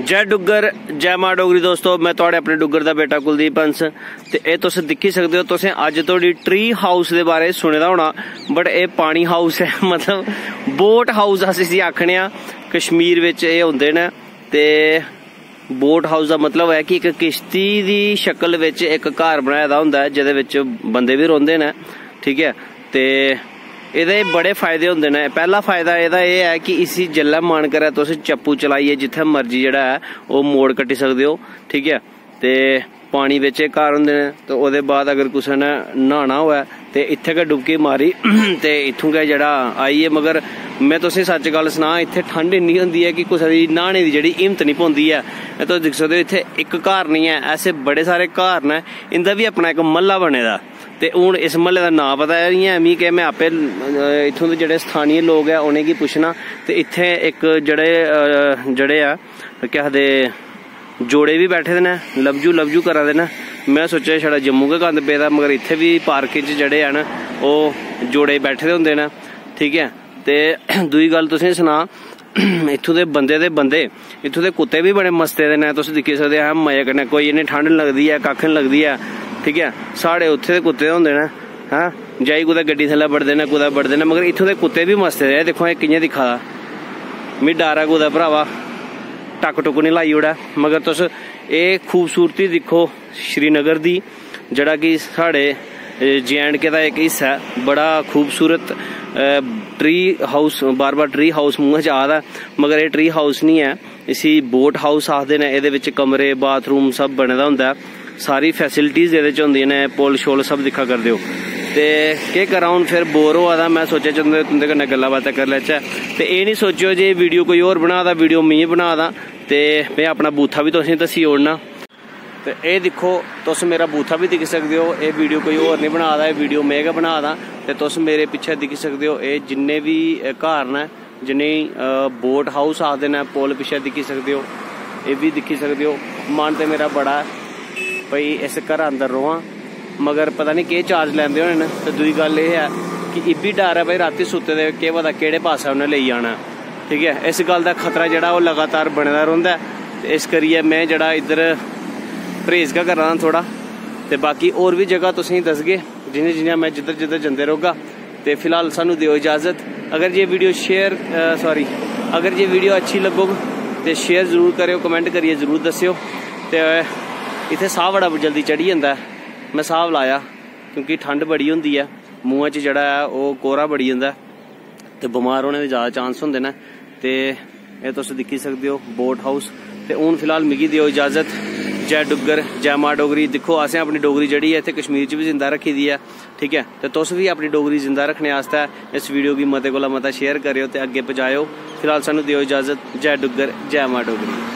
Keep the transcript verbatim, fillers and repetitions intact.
जय डुग्गर, जय मां डोगरी। दोस्तो, मैं थुआढ़े अपने डुग्गर दा बेटा कुलदीप हंस। ते एह् तुस दिक्खी सकदे ओ, तुसें अज्ज धोड़ी ट्री हाउस दे बारे च सुने दा होना, बट एह् पानी हाउस ऐ। मतलब, बोट हाउस अस इसी आखने आं, कश्मीर बिच एह् होंदे न। ते बोट हाउस दा मतलब ऐ कि इक किश्ती दी शक्ल बिच इक घर बनाए दा होंदा ऐ, जेह्दे बिच बंदे बी रौंह्दे न, ठीक ऐ। ते एह्दे बड़े फायदे होंदे न। पैह्ला फायदा एह्दा एह् ऐ कि इसी जिसलै मन करै, तुस चप्पू चलाइयै जित्थै मर्जी जेह्ड़ा ऐ, ओह् मोड़ कट्टी सकदे ओ, ठीक ऐ। ते पानी बिच एह् घर होंदे न, ते ओह्दे बाद अगर कुसै ने न्हाना होऐ ते इत्थै गै डुबकी मारी ते इत्थूं गै जेह्ड़ा आई गे। मगर में तुसें सच्च गल्ल सनां, इत्थै ठंड इन्नी होंदी ऐ कि कुसै दी न्हाने दी जेह्ड़ी हिम्मत निं पौंदी ऐ। ते तुस दिक्खी सकदे ओ, इत्थै इक घर निं ऐ, ऐसे बड़े सारे घर न, इं'दा बी अपना इक म्हल्ला बने दा। ते हून इस म्हल्ले दा नांऽ पता ऐ निं ऐ मिगी, कि में आपे, अ, इत्थूं दे जेह्ड़े स्थानीय लोक ऐ, उ'नेंगी पुच्छना। ते इत्थै इक जेह्ड़े, अ, जेह्ड़े ऐ, केह् आखदे, जोड़े बी बैठे दे न, लवजू लवजू करा दे न। में सोचेआ छड़ा जम्मू गै गंद पेदा, मगर इत्थै बी पार्क च जेह्ड़े हैन, ओह् जोड़े बैठे दे होंदे न, ठीक ऐ। ते दूई गल्ल तुसेंगी सनां, इत्थूं दे बंदे ते बंदे, इत्थूं दे कुत्ते बी बड़े मस्ते दे न। तुस दिक्खी सकदे, हैं, मजे कन्नै, कोई इ'नें ठंड निं लगदी ऐ, कक्ख निं लगदी ऐ, ठीक ऐ। साढ़े उत्थै दे कुत्ते होंदे न, हैं, जाई कुतै गड्डी थल्लै बड़दे न, कुतै बड़दे न, मगर इत्थूं दे कुत्ते बी मस्ते दे। एह् दिक्खो, एह् कि'यां दिक्खा दा, मिगी डर ऐ कुतै भरावा टक्क टुक्क निं लाई ओड़ै। मगर तुस एह् खूबसूरती दिक्खो श्रीनगर दी, जेह्ड़ा कि साढ़े जे एंड के दा इक हिस्सा ऐ। बड़ा खूबसूरत, अ, ट्री हाउस, बार बार ट्री हाउस मुंहै च आ दा ऐ, मगर एह् ट्री हाउस निं ऐ, इसी बोट हाउस आखदे न। एह्दे बिच कमरे, बाथरूम सब बने दा होंदा ऐ, सारी फैसिलिटीज एह्दे च होंदियां न, पुल शुल सब दिक्खा करदे ओ। ते केह् करां, हून फिर बोर होआ दा, में सोचेआ चलो तुं'दे कन्नै गल्लां बातां करी लैचै। ते एह् निं सोचेओ जे वीडियो कोई होर बना दा, वीडियो में बना दा, ते में अपना बूथा बी तुसेंगी दस्सी ओड़ना। ते एह् दिक्खो, तुस मेरा बूथा बी दिक्खी सकदे ओ। एह् वीडियो कोई होर निं बना दा, एह् वीडियो में गै बना दा। ते तुस मेरे पिच्छें दिक्खी सकदे ओ, एह् जिन्ने बी, अ, घर न, जि'नेंगी, अ, बोट हाउस आखदे न, पुल पिच्छें दिक्खी सकदे ओ, एह् बी दिक्खी सकदे ओ। मन ते मेरा बड़ा ऐ भई इस घरा अंदर र'वां, मगर पता निं केह् चार्ज लैंदे होने न। ते दूई गल्ल एह् ऐ कि इब्बी डर ऐ भई रातीं सुत्ते दे केह् पता केह्ड़े पासै उ'नें लेई जाना ऐ, ठीक ऐ। इस गल्ल दा खतरा जेह्ड़ा ओह् लगातार बने दा रौंह्दा ऐ। ते इस करियै में जेह्ड़ा इद्धर परहेज गै करा दा थोह्ड़ा। ते बाकी होर बी जगह तुसेंगी दसगे, जि'यां जि'यां में जिद्धर जिद्धर जंदे रौह्गा। ते फिलहाल सानू देओ इजाजत। अगर जे वीडियो शेयर, अ, सॉरी, अगर जे वीडियो अच्छी लग्गोग ते शेयर जरूर करेओ, कमेंट करियै जरूर दस्सेओ। ते इत्थै साह् बड़ा जल्दी चढ़ी जंदा ऐ, में स्हाब लाया, क्योंकि ठंड बड़ी होंदी ऐ, मुंहै च जेह्ड़ा ऐ ओह् कोहरा बड़ी जंदा ऐ ते बमार होने दे ज़्यादा चांस होंदे न। ते एह् तुस दिक्खी सकदे ओ बोट हाउस। ते हून फिलहाल मिगी देओ इजाजत। जय डुग्गर, जय मां डोगरी। दिक्खो, असें अपनी डोगरी जेह्ड़ी ऐ इत्थै कश्मीर च बी जिंदा रक्खी दी ऐ, ठीक ऐ। ते तुस बी अपनी डोगरी जिंदा रक्खने आस्तै इस वीडियो गी मते कोला मता शेयर करेओ ते अग्गें पजाएओ। फिलहाल सानू देओ इजाजत। जय डुग्गर, जय मां डोगरी।